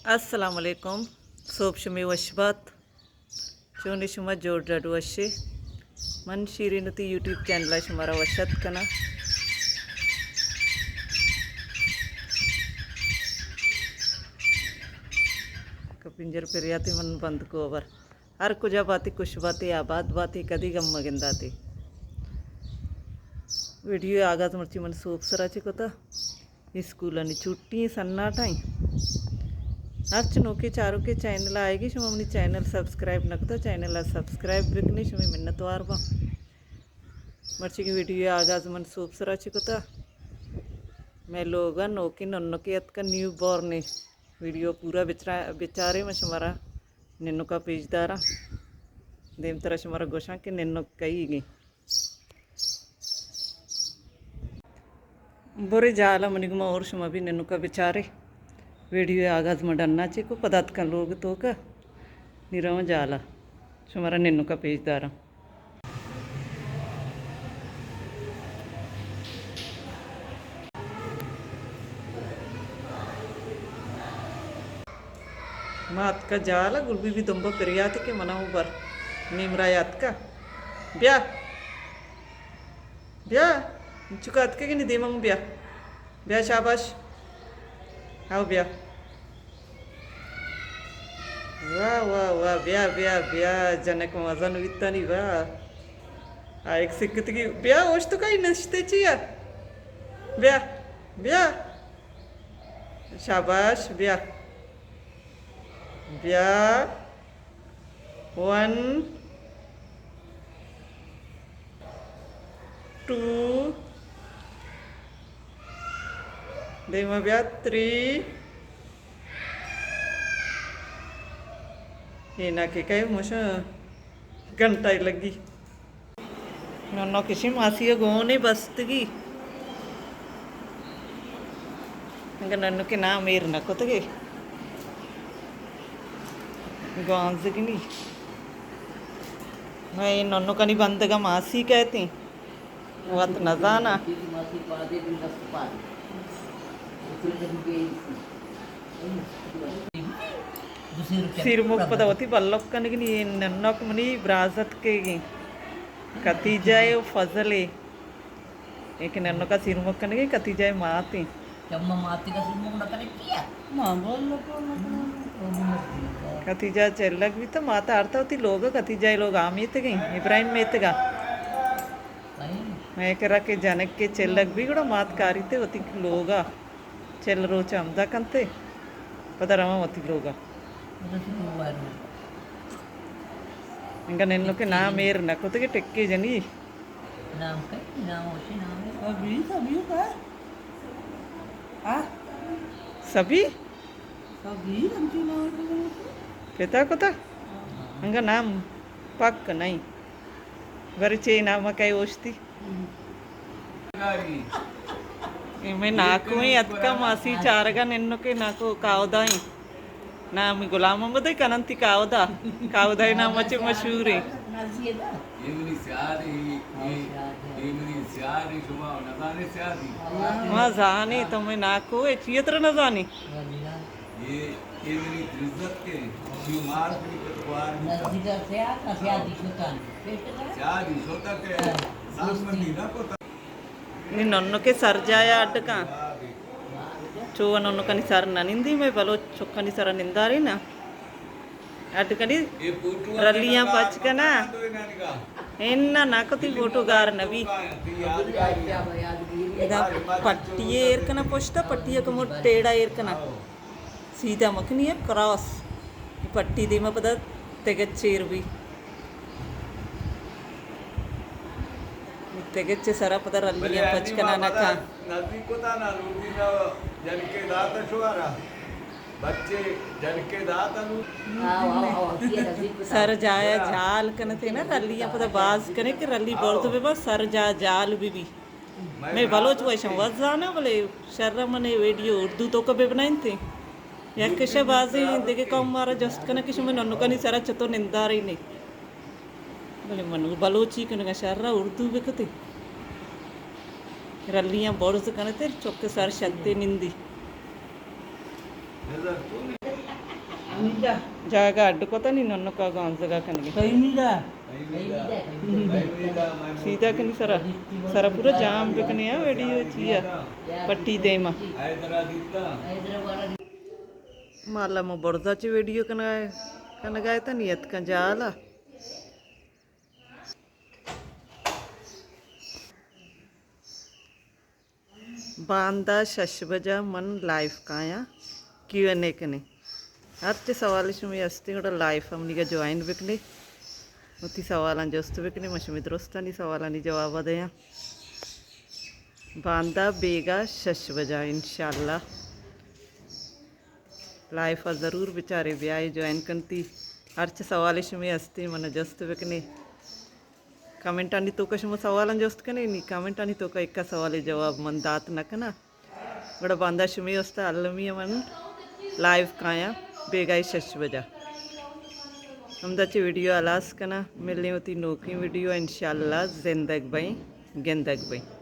السلام علیکم، صحب شمے وش بات۔ چونے شما؟ جوڑ ڈڈ وشے؟ من شیرین وتی یوٹیوب چینل ءَ شمارا وش اتک کناں۔ کپنجر پریاتے من بند کو ابر۔ ہر کجا باتے، خوش باتے، آباد باتے، کدی گم مگنداتے۔ ویڈیو آغاز مرچی من صحب سرا چے کتا۔ اسکولانی چھٹی ایں، سناٹا ایں۔ ہرچ نوکیں چاروکیں چینل ءَ آئیگی، شما منی چینل سبسکرائب نہ کتا، چینل ءَ سبسکرائب بکنی، شمے منتوار باں۔ مرچی کہ ویڈیو آغاز من صحب سرا چے کتا۔ مئے لوگ ءَ نوکیں ننکے اتکا، نیو بورن ایں۔ ویڈیو پورا بچرا-، بچارے، من شمارا ننکا پیش داراں۔ دیمترا شمارا گوشاں کہ ننک کئیگیں۔ برے جالا منی گما اور شما بھی ننکا بچارے۔ ویڈیو آغاز ما ڈنا چے کو، پدا اتکاں لوگ توکا۔ نی رواں جالا، شمارا ننکا پیش داراں۔ ما اتکا جالا، گل بی بی دمبا پریاتی کہ منا او بر۔ نیمرا اتکا۔ بیا۔ بیا۔ چکا اتکے کہ نی دیما بیا۔ بیا شاباش۔ آو بیا۔ واہ، واہ، واہ، بیا، بیا، بیا، جنک مزن بیتانی، واہ۔ آ، ایک سکتگی، بیا، اوشتو کئی نشتے چیا؟ بیا، بیا۔ شاباش، بیا۔ بیا۔ ون، ٹو، دیما بیا، تھری۔ اے نا کہ کئے مشا گھنٹہ لگی۔ ننو کشی ماسی ءَ گونے بستگی۔ انگا ننو کہ نام ایر نہ کتگے۔ گوانزگنی۔ میں اے ننو کنی بندگا ماسی کہتیں۔ وت نزاناں۔ سیرمک پدا وتی بلک کنگی نی، اے ننک منی برازتکگیں۔ کتیجہ ءُ فضل ءَ۔ اے کہ ننکا سیرمک کنگی، کتیجہ ءِ ماتیں۔ چما ماتی کا سیرمک نہ کنگی کیا؟ کتیجہ چلگ بیتا، ماتا آرتا وتی لوگ، کتیجہ ءِ لوگ آمیتگیں، ابراہیم میتگا۔ مئے کرا کہ جنک کہ چلگ بی گڑا مات کاریتے وتی لوگا۔ چل روچ ہمدا کنتے، پدا رواں وتی لوگا۔ انگا ننو کہ نام ایر نہ کتگے ٹکے جنی۔ نام کئی؟ نام وشی نام ہے۔ سبی، سبی کا؟ آ؟ سبی؟ سبی، ہم کی نام ہے۔ پتا کتا؟ انگا نام پک نہیں۔ برے چے نام کئے اوشتی؟ اے مئے ناکوئیں اتکا ماسی چارگا ننکے ناکو کاودا ایں۔ نام غلام محمد ءَ کننتی کاودا۔ کاودا ءِ نام چے مشہور ایں۔ اے منی سیاد ایں، اے، اے منی سیاد ایں، شما نزانے سیاد ایں؟ ما زانے تو مئے ناکو اے چیئے ترا نزانے؟ اے، اے منی درزت کے، شی مار منی کتوار بیتا۔ نزدیک سیاد، نہ سیادی شتان۔ سیادی شتا کہ سامنی نہ کتا۔ نی ننکے سر جایا اڈ کن۔ چو ننکانی سر نہ نندی، مئے بلوچ چکانی سرا ننداری نا۔ اڈ کنی رلیاں پچ کنا۔ انا نہ کتی فوٹو گار نبی۔ ادا پٹی ایر کنا پشتا، پٹی کمو ٹیڑا ایر کنا۔ سیدھا مکنی ءَ کراس۔ پٹی دیما پدا تگچ چیر بی۔ تگچ سرا پدا رلی ءَ پچ کنا نہ کن۔ نزدیک کتا نا لوگی نا جنکے داتا شوارا۔ بچے جنکے داتا لوگی۔ سر جایا جال کنتے نا، رلی ءَ پدا باز کنے کہ رلی برد بہ با، سر جا جال بہ بی۔ مئے بلوچ وشاں وت زاناں، بلے شر ءَ من اے ویڈیو اردو توکا بہ بنائینتیں۔ یک کشے بازیں دگہ قوم مارا جست کناں کہ شما ننکانی سرا چتو نندارین ئے۔ بلے من بلوچی کنگا، شر ءَ اردو بکتے۔ رلیاں برز کنتے، چک سر شتے نندی۔ جاگہ اڈ کتا نی ننکا گانزگا کنگے۔ سیدھا کنی سرا، سرا پورا جام بکنے ہاں ویڈیو چیا پٹی دیما۔ مالا ما برزا چی ویڈیو کنگا، کنگا تا نی اتکا جالا۔ باندا شش بجا من لائیو کایاں، کیو این اے کنیں۔ ہرچ سوال شمے ہستیں گڑا لائیو منیگا جوائن بکنے، وتی سوالاں جست بکنے، من شمے درستانی سوالانی جوابا دیاں۔ باندا بیگا شش بجا انشاءاللہ۔ لائیو ءَ ضرور بچارے، بیائے جوائن کنتی۔ ہرچ سوالے شمے ہستی من جست بکنے۔ کمنٹانی توکا شما سوالاں جست کنے نی، کمنٹانی توکا اکا سوالے جواب من دات نہ کنا۔ گڑا باندا شمے استا المی من لائیو کایاں بیگائی شش بجا۔ ہمدا چہ ویڈیو ہلاس کنا، ملیں وتی نوکیں ویڈیو انشاءاللہ۔ زندگ بئیں، گندگ بئیں۔